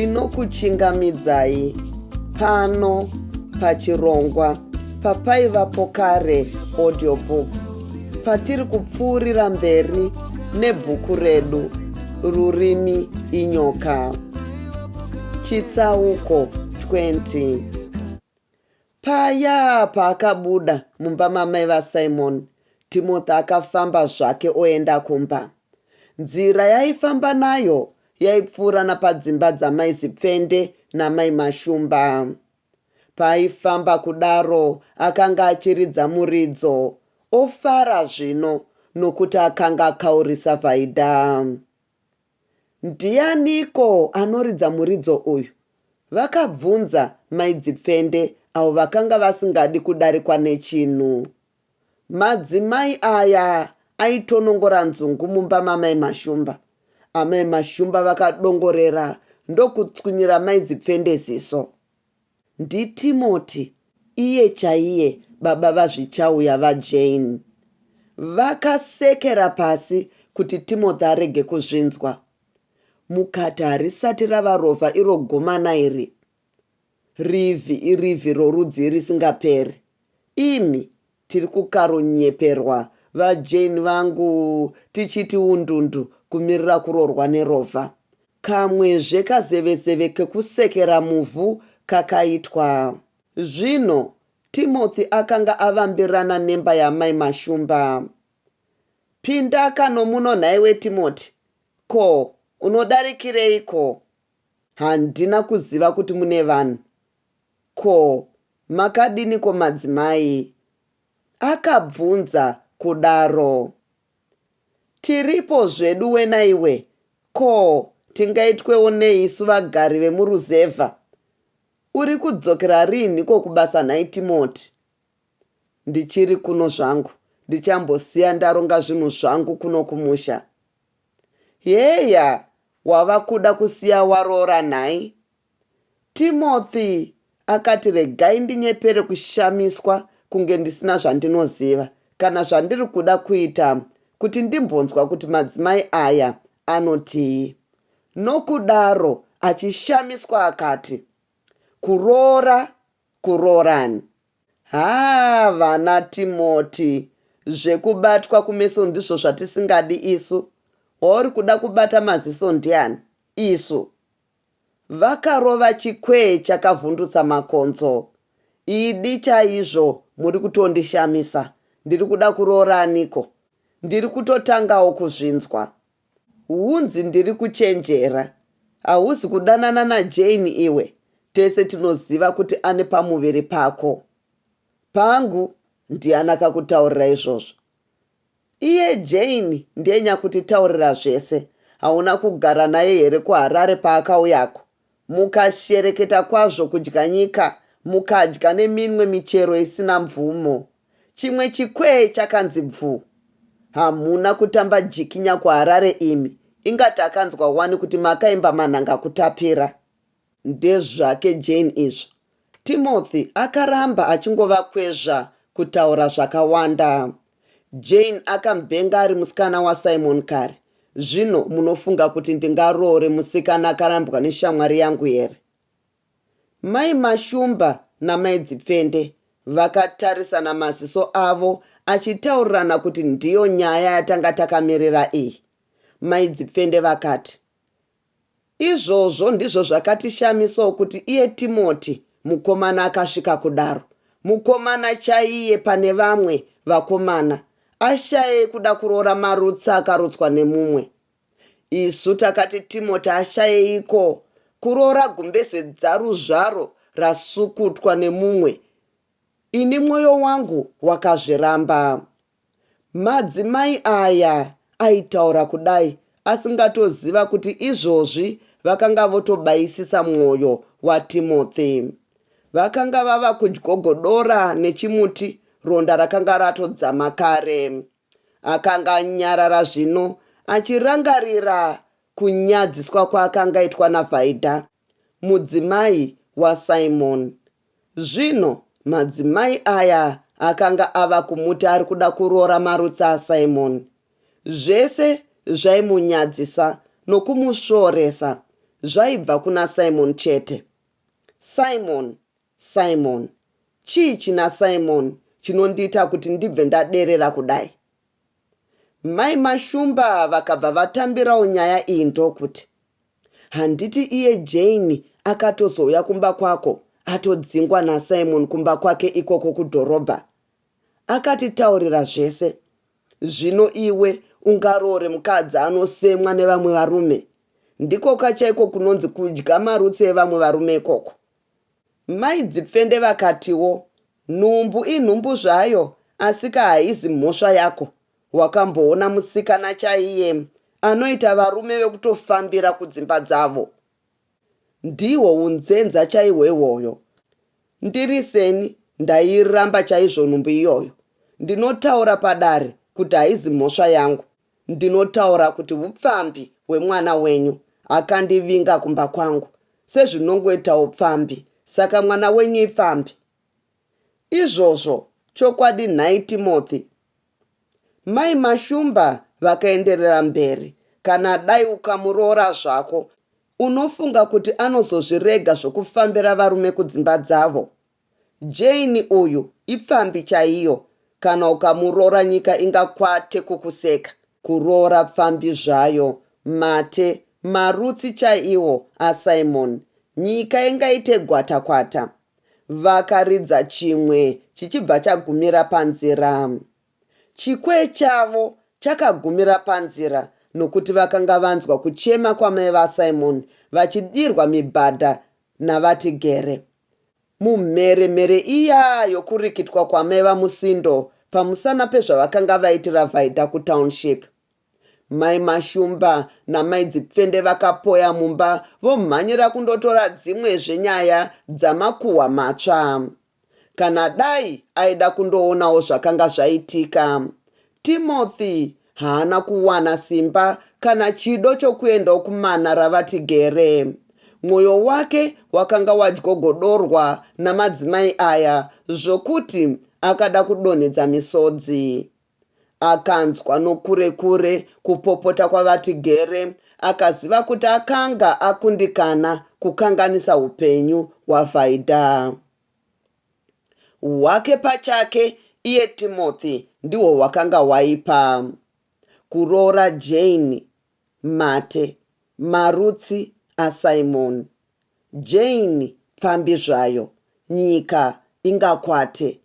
Ndinokuchingamidzai pano pachirongwa papaivapo kare audiobooks patiri kupfuurira mberi nebhuku redu Rurimi Inyoka. Chitsauko 20. Paya paakabuda mumba mamai vaSimon, Timothy akafamba zvake oenda kumba. Nzira yaifamba nayo yaipfuura napadzimba dzamai Zipfende namai Mashumba. Paaifamba kudaro akanga achiridza muridzo, ofara zvino nokuti akanga akaurisa Vaida. Ndianiko anoridza muridzo uyu? Vakabvunza mai Dzipfende avo vakanga vasingadi kudarikwa nechinhu. Madzimai aya aitonongora nzungu mumba mamai Mashumba. Amai Mashumba vakadongorera ndokutswinyira mai Zipfende ziso. NdiTimoti iye chaiye baba vaZvichauya vaJane. Vakasekera pasi kuti Timothy arege kuzvinzwa. Mukati harisati rava rovha iro gomana iri. Rivhi irivhi rorudzii risingaperi? Imi tiri kukaronyeperwa vaJane vangu tichiti undundu kumirira kuroorwa nerovha. Kamwezve kazevezeve kekusekera muvhu kakaitwa. Zvino Timothy akanga avambirana nemba yamai Mashumba. Pindaka nomuno nhaiwe Timothy, ko unodarikireiko? Handina kuziva kuti mune vanhu. Ko, makadiniko madzimai? Akabvunza kudaro. Tiripo zvedu wena iwe, ko tingaitwewo nei isu vagari vemuruzevha? Uri kudzokera riinhiko kubasa nhai Timoti? Ndichiri kuno zvangu, ndichambosiya ndaronga zvinhu zvangu kuno kumusha. Heya, wava kuda kusiya waroora nhai? Timothy akati regai ndinyepere kushamiswa kunge ndisina zvandinoziva kana zvandiri kuda kuita kuti ndimbonzwa kuti madzimai aya anotii. Nokudaro achishamiswa akati, Kuroora kuroorani? Haa vana Timoti, zvekubatwa kumeso ndizvo zvatisingadi isu. Wauri kuda kubata maziso ndiani? Isu. Vakarova chikwee chakavhundutsa makonzo. Idi chaizvo muri kutondishamisa. Ndiri kuda kuroora aniko? Ndiri kutotangawo kuzvinzwa. Hunzi ndiri kuchenjera. Hauzi kudanana naJane iwe? Tese tinoziva kuti ane pamuviri pako. Pangu? Ndiani akakutaurira izvozvo? Iye Jane ndiye nyakutitaurira zvese. Hauna kugara naye here kuHarare paakauyako? Mukashereketa kwazvo kudya nyika, mukadya neminwe michero isina mvumo. Chimwe chikwee chakanzi bvu. Hamuna kutamba jikinya kuHarare imi, inga takanzwa wani kuti makaimba manhanga kutapira. Ndezvake Jane izvo. Timothy akaramba achingovakwezva kutaura zvakawanda. Jane akambenge ari musikana waSimon kare, zvino munofunga kuti ndingaroore musikana akarambwa neshamwari yangu here? Mai Mashumba naMai Dzipfende vakatarisana maziso avo achitaurirana kuti ndiyo nyaya yatanga takamirira iyi. Mai Dzipfende vakati, Izvozvo ndizvo zvakatishamisawo kuti iye Timoti mukomana akasvika kudaro, mukomana chaiye pane vamwe vakomana, ashayei kuda kuroora marutsa akarutswa nemumwe. Isu takati Timoti ashayeiko kuroora gumbeze dzaru zvaro rasukutwa nemumwe Ini mwoyo wangu wakazviramba. Madzimai aya aitaura kudai asingatoziva kuti izvozvi vakanga votobayisisa mwoyo waTimothy. Vakanga vava kudyogodora nechimuti ronda rakanga ratodzama kare. Akanga anyarara zvino achirangarira kunyadziswa kwaakanga aitwa naVhaidha, mudzimai waSimon. Zvino madzimai aya akanga ava kumuti ari kuda kuroora marutsa aSimoni. Zvese zvaimunyadzisa nokumusvooresa. zvaibva kuna Simon chete. Simon, Simon, chii china Simon chinondiita kuti ndibve ndaderera kudai? Mai Mashumba vakabva vatambirawo nyaya iyi ndokuti, Handiti iye Jane akatozouya kumba kwako atodzingwa naSimon kumba kwake ikoko kudhorobha? Akatitaurira zvese. Zvino iwe ungaroore mukadzi anosemwa nevamwe varume? Ndikoka chaiko kunonzi kudya marutsi evamwe varume ikoko. Mai Dzipfende vakatiwo, Nhumbu inhumbu zvayo asika haizi mhosva yako. Wakamboona musikana chaiye anoita varume vekutofambira kudzimba dzavo? Ndihwo unzenza chaihwo ihwoyo. Ndiri seni ndaiiramba chaizvo nhumbu iyoyo. Ndinotaura padare kuti haizi mhosva yangu. Ndinotaura kuti hupfambi hwemwana wenyu akandivinga kumba kwangu sezvinongoitawo pfambi saka mwana wenyu ipfambi. Izvozvo chokwadi nhai Timothy? Mai Mashumba vakaenderera mberi, Kana dai ukamuroora zvako unofunga kuti anozozvirega zvokufambira varume kudzimba dzavo? Jane uyu ipfambi chaiyo kana ukamuroora nyika ingakwate kukuseka. Kuroora pfambi zvayo mate marutsi chaiwo aSimon nyika ingaite gwata kwata. Vakaridza chimwe chichibva chagumira panzira. Chikwee chavo chakagumira panzira nokuti vakanga vanzwa kuchema kwamai vaSimon vachidirwa mibhadha naVaTigere. Mumhere mhere iya yokurikitwa kwamai vaMusindo pamusana pezvavakanga vaitira Vaida kutownship. Mai Mashumba namai Dzipfende vakapoya mumba vomhanyira kundotora dzimwezve nyaya dzamakuhwa matsva. Kana dai aida kundoonawo zvakanga zvaitika, Timothy haana kuwana simba kana chido chokuendawo kumana raVaTigere. Mwoyo wake wakanga wadyogodorwa namadzimai aya zvokuti akada kudonhedza misodzi. Akanzwa nokure kure kupopota kwaVaTigere akaziva kuti akanga akundikana kukanganisa upenyu hwaVaida. Hwake pachake iye Timothy ndihwo hwakanga hwaipa. Kuroora Jane mate marutsi aSimon. Jane pfambi zvayo, nyika ingakwate.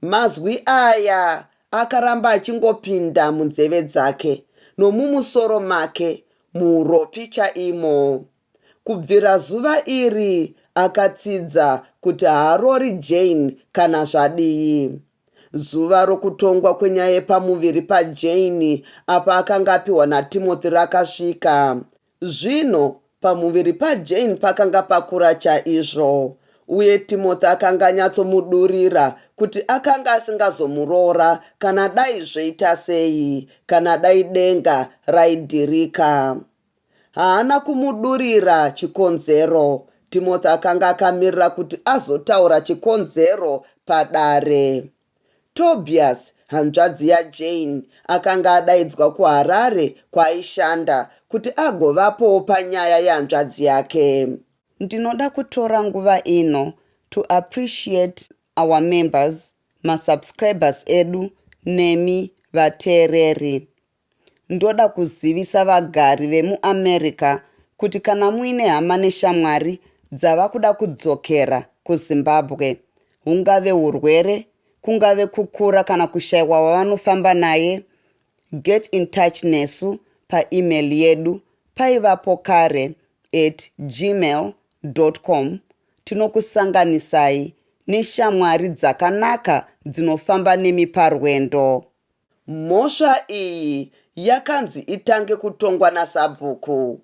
Mazwi aya akaramba achingopinda munzeve dzake nomumusoro make muuropi chaimo. Kubvira zuva iri akatsidza kuti haaroori Jane kana zvadii. Zuva rokutongwa kwenyaya yepamuviri paJane apa akanga apiwa naTimothy rakasvika. Zvino pamuviri paJane pakanga pakura chaizvo, uye Timothy akanga anyatsomudurira kuti akanga asingazomuroora kana dai zvoita sei, kana dai denga raidhirika. Haana kumudurira chikonzero. Timothy akanga akamirira kuti azotaura chikonzero padare. Tobias, hanzvadzi yaJane, akanga adaidzwa kuHarare kwaaishanda kuti agovapowo panyaya yehanzvadzi yake. Ndinoda kutora nguva ino to appreciate our members, masubscribers edu nemi vateereri. Ndoda kuzivisa vagari vemuAmerica kuti kana muine hama neshamwari dzava kuda kudzokera kuZimbabwe, hungave hurwere, kungave kukura kana kushaiwa wavanofamba naye, get in touch nesu paemail yedu paivapo kare at gmail com tinokusanganisai neshamwari dzakanaka dzinofamba nemi parwendo. Mhosva iyi yakanzi itange kutongwa nasabhuku.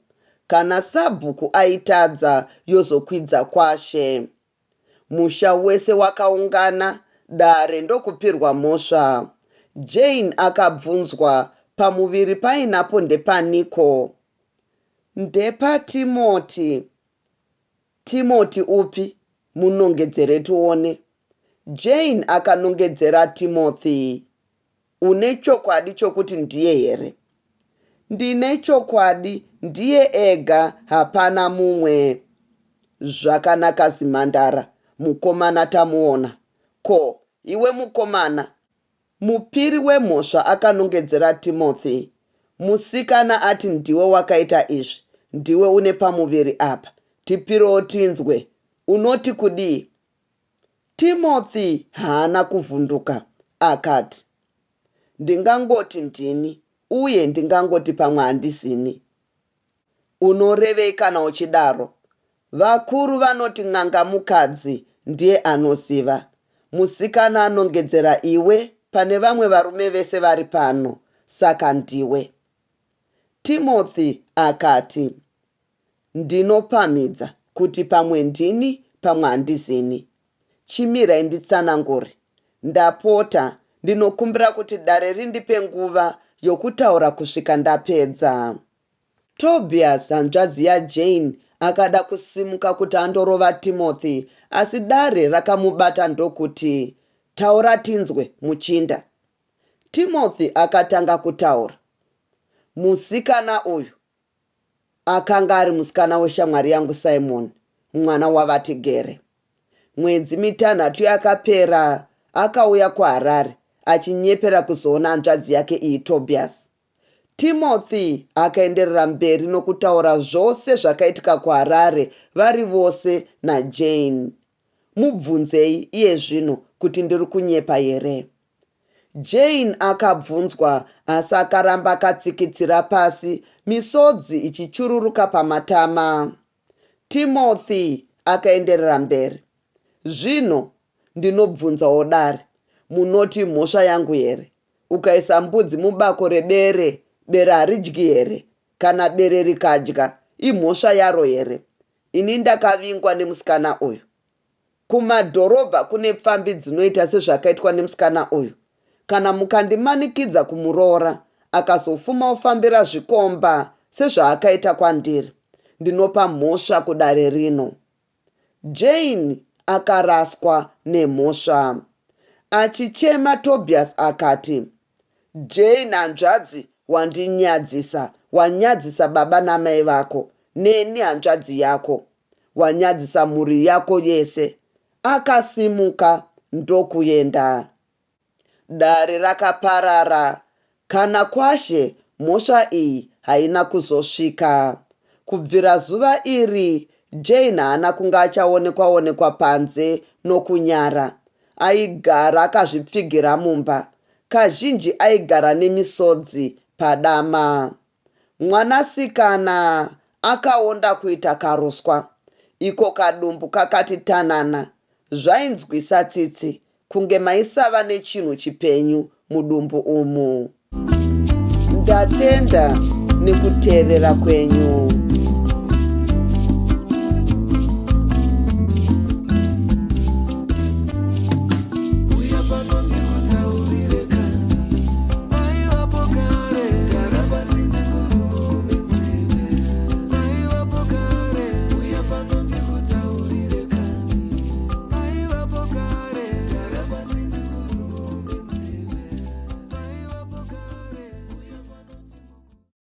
Kana sabhuku aitadza yozokwidza kwashe. Musha wese wakaungana, dare ndokupirwa mhosva. Jane akabvunzwa, Pamuviri painapo ndepaniko? NdepaTimoti. Timoti upi? Munongedzere tione. Jane akanongedzera Timothy. Une chokwadi chokuti ndiye here? Ndine chokwadi Ndiye ega hapana mumwe. Zvakanaka zimhandara, mukomana tamuona. Ko, iwe mukomana? Mupiri wemhosva akanongedzera Timothy. Musikana ati ndiwe wakaita izvi, ndiwe une pamuviri apa. Tipirewo tinzwe, unoti kudii? Timothy haana kuvhunduka, akati, Ndingangoti ndini, uye ndingangoti pamwe handisini. Unorevei kana uchidaro? Vakuru vanoti n'anga mukadzi ndiye anoziva. Musikana anongedzera iwe pane vamwe varume vese vari pano, saka ndiwe. Timothy akati, Ndinopamhidza kuti pamwe ndini pamwe handizini. Chimirai nditsanangure. Ndapota, ndinokumbira kuti dare rindipe nguva yokutaura kusvika ndapedza. Tobias, hanzvadzi yaJane, akada kusimuka kuti andorova Timothy, asi dare rakamubata ndokuti, Taura tinzwe, muchinda. Timothy akatanga kutaura. Musikana uyu Akanga ari musikana weshamwari yangu Simon, mwana waVaTigere. Mwedzi mitanhatu yakapera akauya kuHarare achinyepera kuzoona hanzvadzi yake iyi Tobias. Timothy akaenderera mberi nokutaura zvose zvakaitika kuHarare vari vose naJane. Mubvunzei iye zvino kuti ndiri kunyepa here? Jane akabvunzwa asi akaramba akatsikitsira pasi misodzi ichichururuka pamatama. Timothy akaenderera mberi. Zvino ndinobvunzawo dare, munoti imhosva yangu here? Ukaisa mbudzi mubako rebere, bere haridyi here? Kana bere rikadya, imhosva yaro here? Ini ndakavingwa nemusikana uyu. Kumadhorobha kune pfambi dzinoita sezvakaitwa nemusikana uyu. Kana mukandimanikidza kumuroora akazofuma ofambira zvikomba sezvaakaita kwandiri, ndinopa mhosva kudare rino. Jane akaraswa nemhosva. Achichema Tobias akati, Jane hanzvadzi wandinyadzisa, wanyadzisa baba namai vako neni hanzvadzi yako. Wanyadzisa mhuri yako yese. Akasimuka ndokuenda. Dare rakaparara. Kana kwaShe mhosva iyi haina kuzosvika. Kubvira zuva iri Jane haana kunge achaonekwa onekwa panze nokunyara. Aigara akazvipfigira mumba. Kazhinji aigara nemisodzi padama. Mwanasikana akaonda kuita karuswa, iko kadumbu kakati tanana. Zvainzwisa tsitsi, kunge maisava nechinhu chipenyu mudumbu umu. Ndatenda nekuteerera kwenyu.